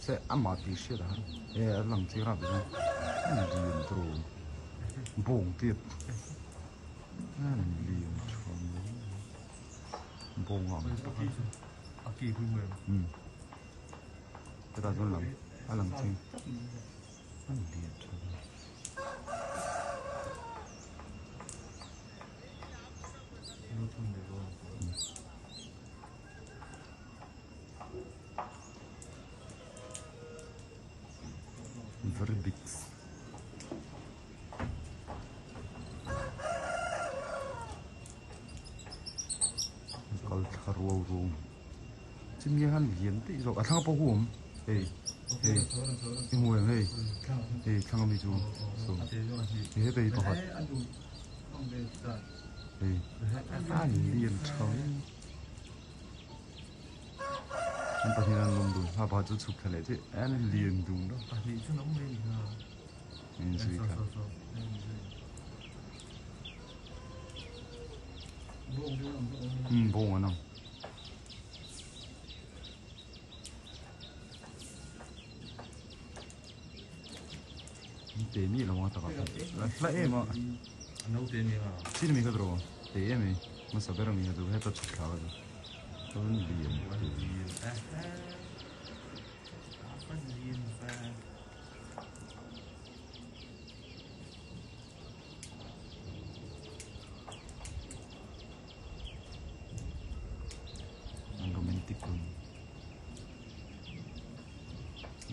Se amah tih hriat a har e a lang chiang rap zawng an lian tawh bawng tiat an lian tha mai bawng ang tak a umm hetah chuan lang a lang chiang an lian tha mai. Very big. Kal thla ruau ruau chimnge han lian daih zawk a thlang pawh hu awm hei hei i hmu em hei hei thlang ami chu saw hei heta hi pakhat hei a lian tha mai. An pahnih an lawm dun ha pakhat chu chhuk thla leh chiah an lian dun reuh pahnih chu an awm mai a ni kha in zui kha umm bawng an ang an te miah lo ang a takah khan a hla em a chin ami kha tawh te em e hmasa ber ami kha chu heta chhuk thla kha chu chuan lian te romantic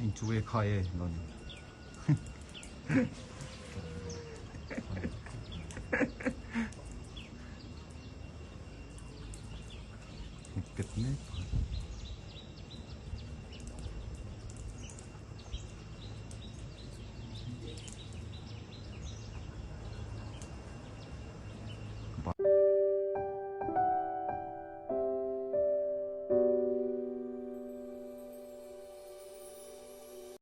in chu e khai e lo ni.